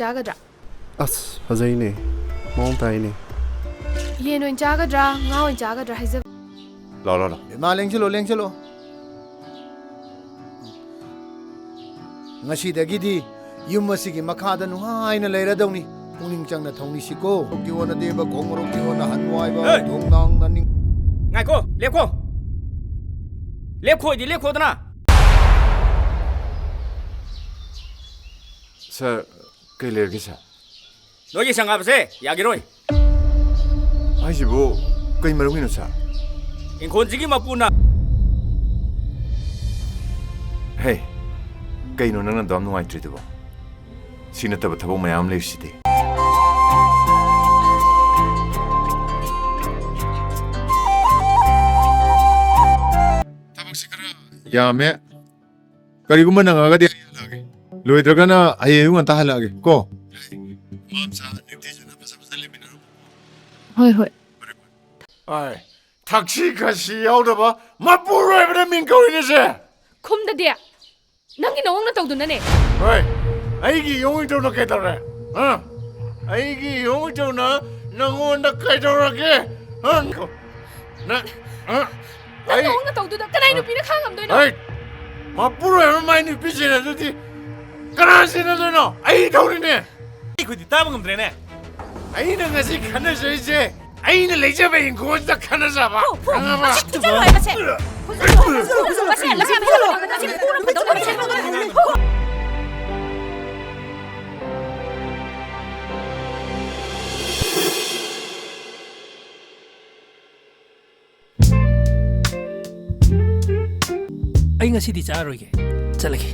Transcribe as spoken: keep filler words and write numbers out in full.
ꯆꯥꯒꯗ꯭ꯔꯥ? ꯑꯁ, ꯐꯖꯩꯅꯦ꯫ ꯃꯑꯣꯡ ꯇꯥꯏꯅꯦ꯫ ꯌꯦꯟ ꯑꯣꯏꯅ ꯆꯥꯒꯗ꯭ꯔꯥ, ꯉꯥ ꯑꯣꯏꯅ ꯆꯥꯒꯗ꯭ꯔꯥ ꯍꯥꯏꯖꯕ꯫ ꯂꯥꯎ, ꯂꯥꯎ, ꯂꯥꯎ꯫ ꯏꯃꯥ, ꯂꯦꯡꯁꯤꯜꯂꯣ, ꯂꯦꯡꯁꯤꯜꯂꯣ꯫ ꯉꯁꯤꯗꯒꯤꯗꯤ ꯌꯨꯝ ꯑꯁꯤꯒꯤ ꯃꯈꯥꯗ ꯅꯨꯡꯉꯥꯏꯅ ꯂꯩꯔꯗꯧꯅꯤ꯫ ꯄꯨꯛꯅꯤꯡ ꯆꯪꯅ ꯊꯧꯅꯤꯁꯤꯀꯣ꯫ ꯃꯔꯨꯞꯀꯤ ꯑꯣꯟꯅ ꯗꯦꯕ ꯈꯣꯡ, ꯃꯔꯨꯞꯀꯤ ꯑꯣꯟꯅ ꯍꯟ ꯋꯥꯏꯕ, ꯍꯦ! ꯊꯣꯡ ꯅꯥꯡꯅ ꯅꯤꯡ- ꯉꯥꯏꯈꯣ, ꯂꯦꯞꯈꯣ꯫ ꯂꯦꯞꯈꯣꯏꯗꯤ ꯂꯦꯞꯈꯣꯗꯅ꯫ ꯁꯥꯔ, ꯀꯩ ꯂꯩꯔꯒꯦ, ꯁꯥꯔ? ꯅꯣꯏꯒꯤ ꯁꯪꯒꯥꯕꯁꯦ ꯌꯥꯒꯤꯔꯣꯏ꯫ ꯍꯥꯏꯁꯤꯕꯨ ꯀꯩ ꯃꯔꯝꯒꯤꯅꯣ, ꯁꯥꯔ? ꯏꯪꯈꯣꯜꯁꯤꯒꯤ ꯃꯄꯨꯅ꯫ ꯍꯦ, ꯀꯩꯅꯣ ꯅꯪꯅ ꯑꯗꯨꯌꯥꯝ ꯅꯨꯡꯉꯥꯏꯇ꯭ꯔꯤꯗꯨꯕꯣ? ꯁꯤ ꯅꯠꯇꯕ ꯊꯕꯛ ꯃꯌꯥꯝ ꯂꯩꯔꯤꯁꯤꯗꯤ꯫ ꯊꯕꯛꯁꯤ ꯈꯔ ꯌꯥꯝꯃꯦ꯫ ꯀꯔꯤꯒꯨꯝꯕ ꯅꯪꯉꯒꯗꯤ ꯑꯩ ꯍꯜꯂꯛꯑꯒꯦ꯫ ꯂꯣꯏꯗ꯭ꯔꯒꯅ ꯍꯌꯦꯡ ꯑꯌꯨꯛ ꯉꯟꯇꯥ ꯍꯜꯂꯛꯑꯒꯦ ꯀꯣ꯫ ꯃꯥꯝꯆꯥ, ꯅꯤꯡꯊꯤꯖꯅ ꯐꯖ ꯐꯖ ꯂꯩꯃꯤꯟꯅꯔꯣ꯫ ꯍꯣꯏ, ꯍꯣꯏ꯫ ꯍꯣꯏ꯫ ꯊꯛꯁꯤ ꯈꯥꯁꯤ ꯌꯥꯎꯗꯕ ꯃꯄꯨꯔꯣꯏꯕꯅ ꯃꯤꯡ ꯀꯧꯔꯤꯅꯦꯁꯦ꯫ ꯈꯨꯝꯗꯗꯤ꯫ ꯅꯪꯒꯤ ꯅꯑꯣꯡ ꯅꯇꯧꯗꯨꯅꯅꯦ꯫ ꯍꯣꯏ, ꯑꯩꯒꯤ ꯏꯑꯣꯡ ꯏꯇꯧꯅ ꯀꯩꯗꯧꯔꯦ? ꯍꯥ? ꯑꯩꯒꯤ ꯏꯑꯣꯡ ꯏꯇꯧꯅ ꯅꯪꯉꯣꯟꯗ ꯀꯩꯗꯧꯔꯒꯦ? ꯍꯥ? ꯅꯪ, ꯍꯥ? ꯅꯪ ꯑꯩ ꯅꯑꯣꯡ ꯅꯇꯧꯗꯨꯗ ꯀꯅꯥꯏ ꯅꯨꯄꯤꯅ ꯈꯥꯡꯉꯝꯗꯣꯏꯅꯣ? ꯍꯩ! ꯃꯄꯨꯔꯣꯏꯕ ꯃꯥꯏ ꯅꯨꯄꯤ ꯁꯦꯟꯅꯗ꯭ꯔꯗꯤ ꯀꯅꯥ ꯁꯦꯟꯅꯗꯣꯏꯅꯣ? ꯑꯩ ꯊꯧꯔꯤꯅꯦ꯫ ꯑꯩꯈꯣꯏꯗꯤ ꯇꯥꯕ ꯉꯝꯗ꯭ꯔꯦꯅꯦ꯫ ꯑꯩꯅ ꯉꯁꯤ ꯈꯟꯅꯖꯔꯤꯁꯦ, ꯑꯩꯅ ꯂꯩꯖꯕ ꯏꯪꯈꯣꯜꯁꯤꯗ ꯈꯟꯅꯖꯕ꯫ ꯐꯨ, ꯐꯨ, ꯈꯪꯉꯕ? ꯃꯁꯤ ꯐꯨꯖꯜꯂꯣ ꯍꯥꯏꯕꯁꯦ꯫ ꯐꯨꯖꯜꯂꯣ, ꯐꯨꯖꯜꯂꯣ, ꯐꯨꯖꯜꯂꯣ, ꯃꯁꯤ, ꯃꯁꯤ, ꯃꯁꯤ ꯐꯨꯔ ꯐꯨꯗꯧꯅꯦ, ꯃꯁꯤ꯫ ꯑꯩ ꯉꯁꯤꯗꯤ ꯆꯥꯔꯔꯣꯏꯒꯦ꯫ ꯆꯠꯂꯒꯦ꯫